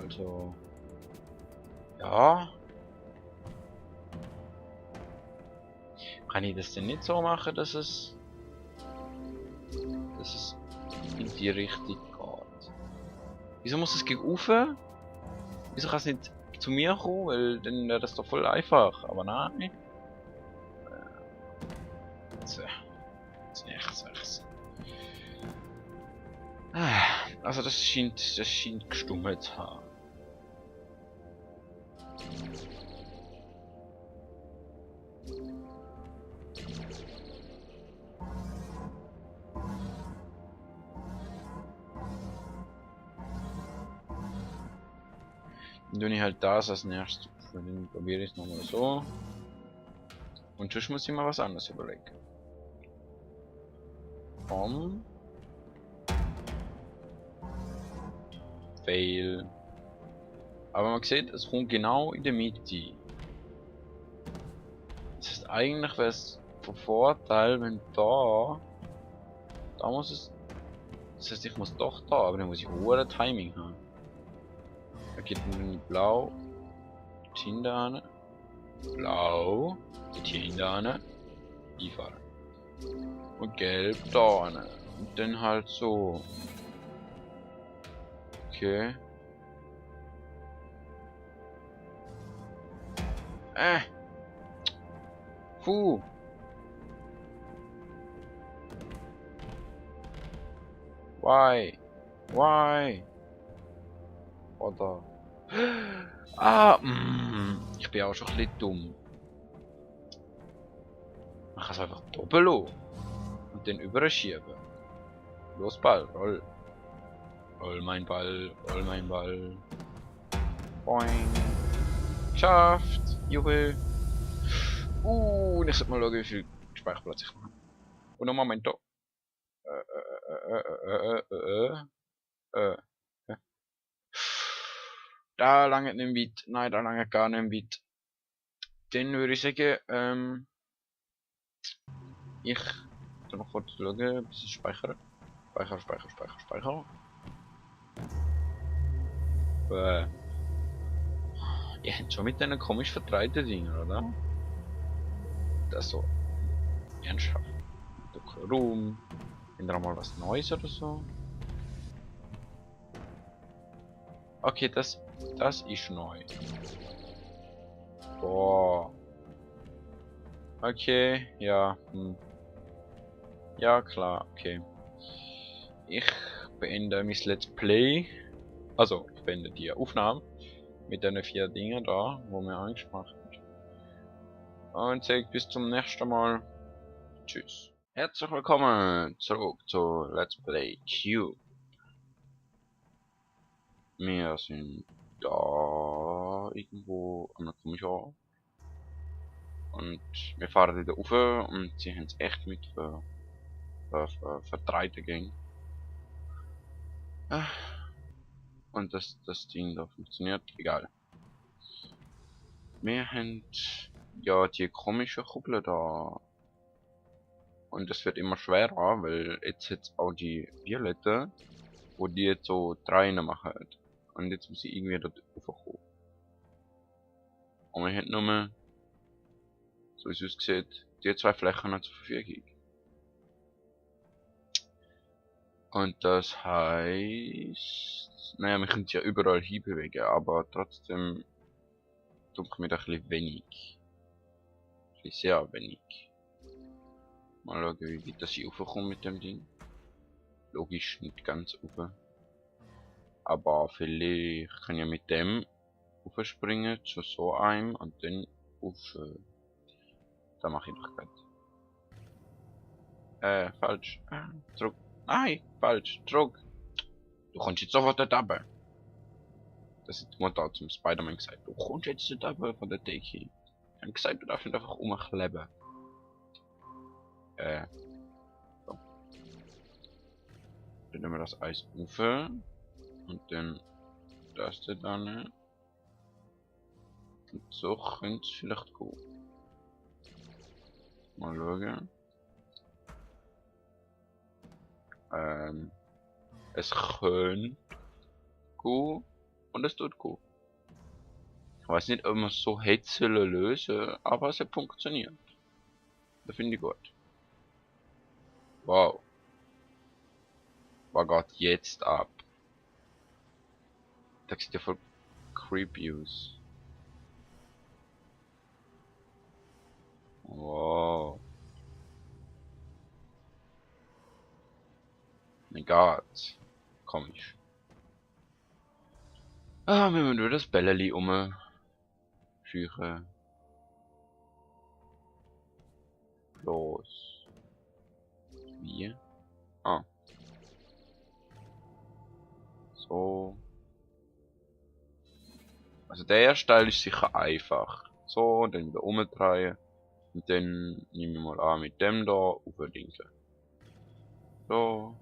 Also. Ja. Kann ich das denn nicht so machen, dass es in die Richtung geht? Wieso muss es gegen Ufer? Wieso kann es nicht zu mir kommen? Weil dann wäre das doch voll einfach. Aber nein. So. Jetzt nicht sechs. Also das scheint gestummelt zu haben. Dann tue ich halt das als nächstes. Dann probiere ich es nochmal so. Und sonst muss ich mal was anderes überlegen. Fail. Aber man sieht, es kommt genau in der Mitte. Das heißt, eigentlich wäre es von Vorteil, wenn da muss es. Das heißt, ich muss doch da, aber dann muss ich hohe Timing haben. Da geht dann blau, hinten an, blau, hinten an, einfahren. Und gelb da an. Und dann halt so. Okay. Puh. Why? Why? Oder? Ich bin auch schon ein bisschen dumm. Man kann es einfach doppelt lassen. Und dann überschieben. Los Ball, roll. Roll mein Ball, roll mein Ball. Boing. Geschafft. Juhu. Und ich sollte mal schauen, wie viel Speicherplatz ich habe. Und Momento. Da lange nicht weit. Nein, da lange gar nicht weit. Dann würde ich sagen, ich tu noch kurz schauen, ein bisschen speichern. Speichern. Ihr habt schon mit diesen komisch vertreibten Dingen, oder? Das so. Ernsthaft. Dunkler Raum. Ändern mal was Neues oder so. Okay, das ist neu. Boah. Okay, ja. Ja, klar, okay. Ich beende mein Let's Play. Also, ich beende die Aufnahme mit den 4 Dingen da, wo mir Angst macht. Und sage bis zum nächsten Mal. Tschüss. Herzlich willkommen zurück zu Let's Play Q. Wir sind da irgendwo an einem komischen Ort. Und wir fahren wieder rauf und sie haben es echt mit vertreibten Gang. Und das Ding da funktioniert, egal. Wir haben ja die komische Kuppel da. Und es wird immer schwerer, weil jetzt hat auch die Violette, wo die jetzt so 3 machen. Und jetzt muss ich irgendwie dort raufkommen. Und wir haben nur, so wie es aussieht, die 2 Flächen noch zur Verfügung. Und das heißt, naja, wir können es ja überall hinbewegen, aber trotzdem tut mir da ein bisschen wenig. Ein bisschen sehr wenig. Mal schauen, wie weit das ich raufkomme mit dem Ding. Logisch nicht ganz rauf. Aber vielleicht kann ich ja mit dem aufspringen zu so einem und dann auf. Da mache ich doch gerade. Falsch. Zurück. Nein, falsch. Zurück. Du kommst jetzt sofort dort runter. Das hat die Mutter zum Spider-Man gesagt. Du kommst jetzt dort runter von der Decke. Ich habe gesagt, du darfst nicht einfach rumkleben. So. Dann nehmen wir das Eis auf. Und dann das da dann. Und so könnte es vielleicht gehen. Mal schauen. Es könnte gehen. Und es tut gut. Ich weiß nicht, ob man es so hätte sollen lösen, aber es hat funktioniert. Das finde ich gut. Wow. Was geht jetzt ab? Das sieht ja voll creepy aus. Wow. Mein Gott. Komisch. Ah, wir müssen wieder das Bälleli schüchen. Los. Wie? Ah. So. Also der erste Teil ist sicher einfach. So, dann wieder umdrehen. Und dann nehmen wir mal an mit dem da aufdinkeln. So.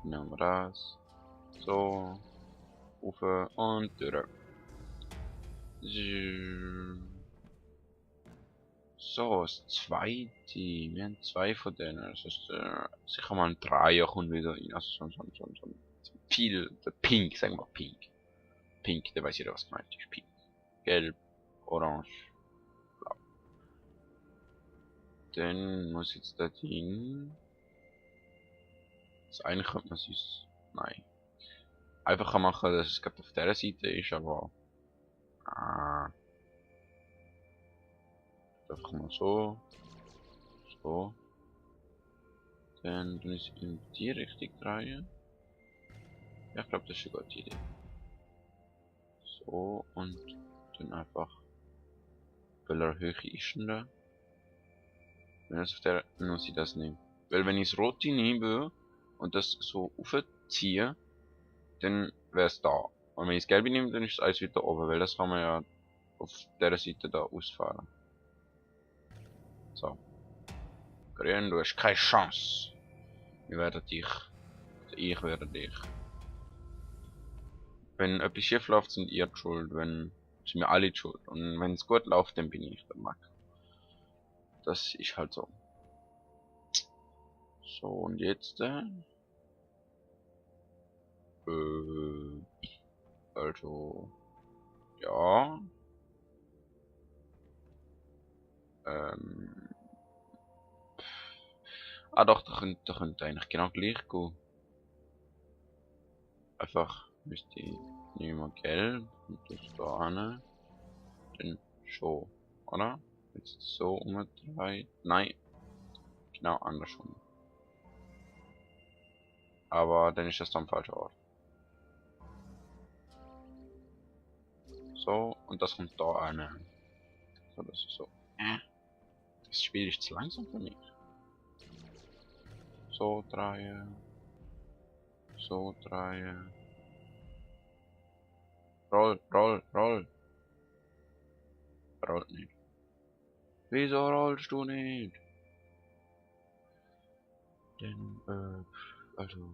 Dann nehmen wir das. So. Auf und durch. So, das zweite. Wir haben zwei von denen. Das ist sicher mal ein Dreier kommt wieder rein. Also so viel. Pink, sagen wir pink. Pink, der weiß jeder was gemeint ist. Pink. Gelb, orange, blau. Dann muss jetzt da hin. Das eine könnte man sich. Nein. Einfacher machen, dass es gerade auf dieser Seite ist, aber. Einfach mal so. So. Dann tun ich es in die Richtung drehen. Ja, ich glaube, das ist eine gute Idee. So, und dann einfach. Welcher Höhe ist denn da? Wenn es auf der. Dann muss ich das nehmen. Weil, wenn ich das rote nehme und das so aufziehe, dann wäre es da. Und wenn ich das gelbe nehme, dann ist es alles wieder oben, weil das kann man ja auf der Seite da ausfahren. So. Grün, du hast keine Chance. Wir werden dich. Ich werde dich. Wenn etwas schief läuft, sind ihr die schuld. Wenn sind wir alle die schuld. Und wenn es gut läuft, dann bin ich der Mack. Das ist halt so. So, und jetzt also ja. Ähm, doch, da könnte eigentlich genau gleich gehen. Einfach müsste ich nehmen wir gelb und das da hin. Dann schon, oder? Jetzt so umdrehen. Nein, genau andersrum. Aber dann ist das dann falscher Ort. So, und das kommt da eine. So, das ist so. Das Spiel ist zu langsam für mich. So drehen. So drehen. Roll, roll, roll. Rollt nicht. Wieso rollst du nicht? Denn, also.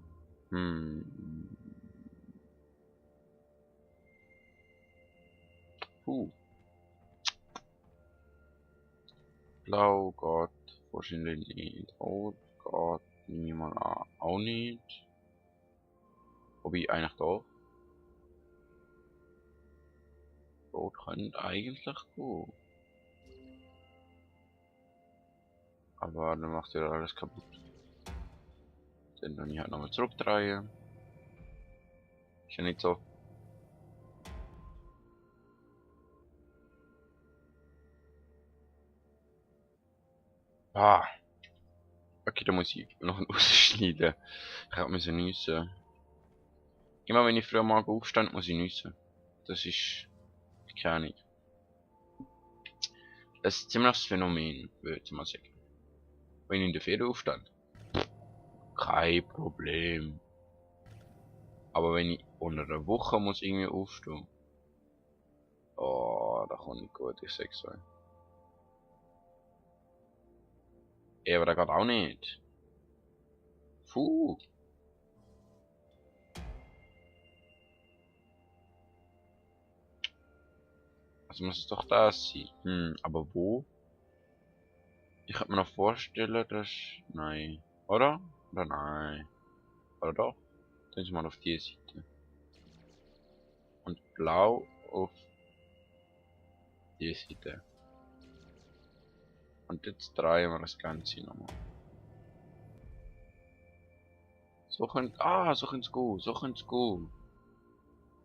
Puh. Blau Gott, wahrscheinlich nicht. Rot Gott, nehme ich mal an. Auch nicht. Wobei, eigentlich doch. Rot könnte eigentlich gut. Aber dann macht ihr alles kaputt. Dann kann ich halt nochmal zurückdrehen. Ist ja nicht so. Ah. Okay, da muss ich noch ausschneiden. Ich hab müssen nüssen. Immer wenn ich früher mal aufstand, muss ich nüssen. Das ist keine Ahnung. Das ist ein ziemliches Phänomen, würde ich mal sagen. Wenn ich in der Ferien aufstand, kein Problem. Aber wenn ich unter der Woche muss irgendwie aufstehen. Oh, da kommt nicht gut, ich sag's euch. Ey, aber da geht auch nicht. Puh. Also muss es doch das sein. Aber wo? Ich könnte mir noch vorstellen, dass. Nein. Oder? Oder nein? Oder doch? Dann sind wir mal auf die Seite. Und blau auf die Seite. Und jetzt drehen wir das Ganze nochmal. So könnt, so könnte es gehen, so könnte es gehen.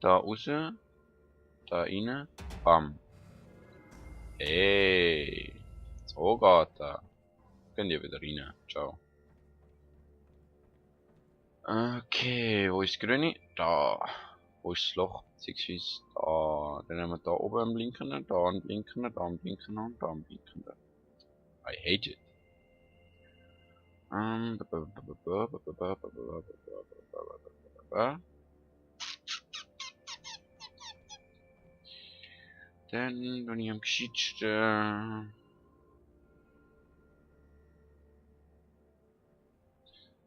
Da raus, da rein, bam. Hey, so geht das. Könnt ihr wieder rein, ciao. Okay, wo ist das Grüne? Da. Wo ist das Loch? Beziehungsweise da. Dann haben wir da oben einen blinkenden, da einen blinkenden, da einen blinkenden und da einen blinkenden. I hate it. Dann bin ich am geschicktesten.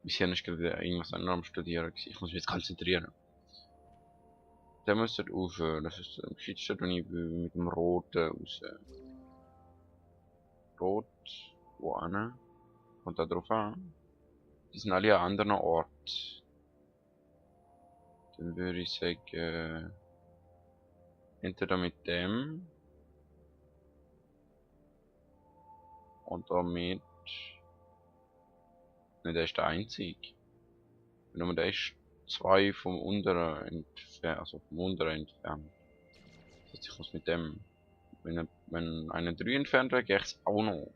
Bisher nicht gerade irgendwas anderes am Studieren. Ich muss mich jetzt konzentrieren. Der müsste aufhören. Das ist am geschicktesten, wenn ich mit dem Roten raus. Rot, wo an? Kommt da drauf an? Die sind alle an anderen Ort. Dann würde ich sagen, entweder mit dem und damit. Ne, der ist der einzige. Nur der ist zwei vom unteren entfernt, also vom unteren entfernt. Das heißt, ich muss mit dem, wenn einer 3 entfernt wäre, gehe ich auch noch.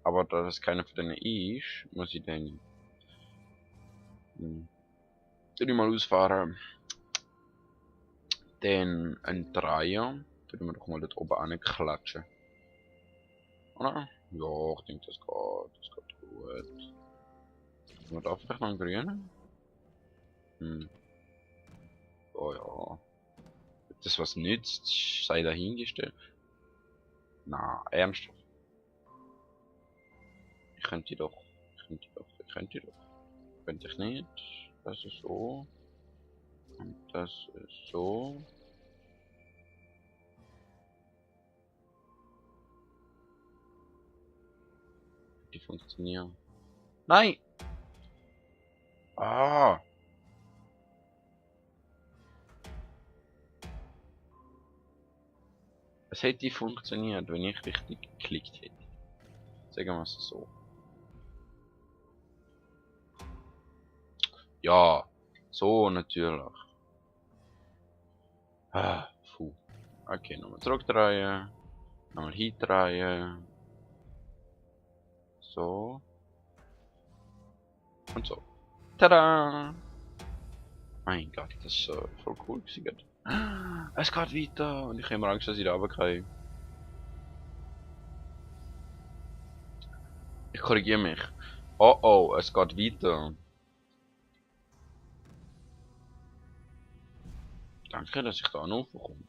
Aber da das keiner von denen ist, muss ich den ich mal ausfahren. Dann ein Dreier. Tun wir doch mal dort oben anklatschen. Oder? Ja, ich denke, das geht. Das geht gut. Haben wir da vielleicht noch einen grünen? Oh ja. Ob das was nützt, sei dahingestellt. Na, ernsthaft. Ich könnte doch. Könnte ich nicht. Das ist so. Und das ist so. Die funktionieren. Nein! Ah! Es hätte funktioniert, wenn ich richtig geklickt hätte. Sagen wir es so. Ja, so natürlich. Puh. Okay, nochmal zurückdrehen. Nochmal hindrehen. So. Und so. Tada! Mein Gott, das ist voll cool gewesen. Es geht weiter und ich habe immer Angst, dass ich da runterkomme. Ich korrigiere mich. Oh oh, es geht weiter. Danke, dass ich da noch komme.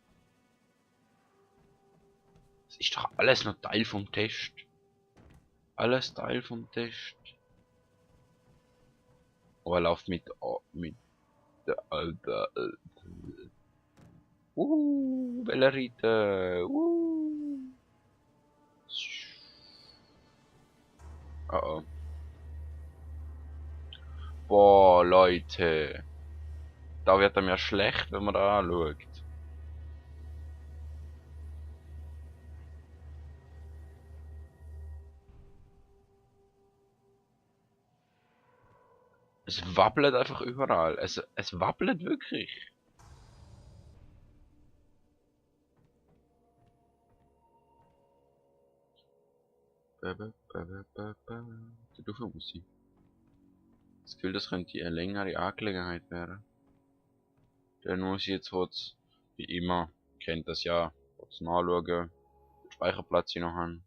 Das ist doch alles noch Teil vom Test. Alles Teil vom Test. Oh, er läuft mit der Alter. Bellerite. Oh oh. Boah, Leute. Da wird er mir schlecht, wenn man da anschaut. Es wabbelt einfach überall. Es wabbelt wirklich. Du für Musik. Das Gefühl, das könnte eine längere Angelegenheit werden. Dann muss ich jetzt kurz, wie immer, kennt das ja, kurz nachschauen, den Speicherplatz hier noch haben.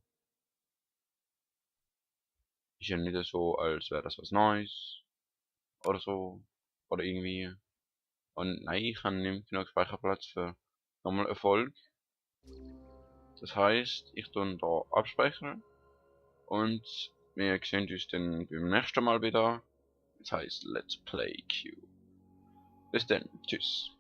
Ist ja nicht so, als wäre das was Neues. Oder so. Oder irgendwie. Und nein, ich habe nicht genug Speicherplatz für nochmal Erfolg. Das heißt, ich tue da abspeichern. Und wir sehen uns dann beim nächsten Mal wieder. Das heißt, Let's Play Q. Bis dann. Tschüss.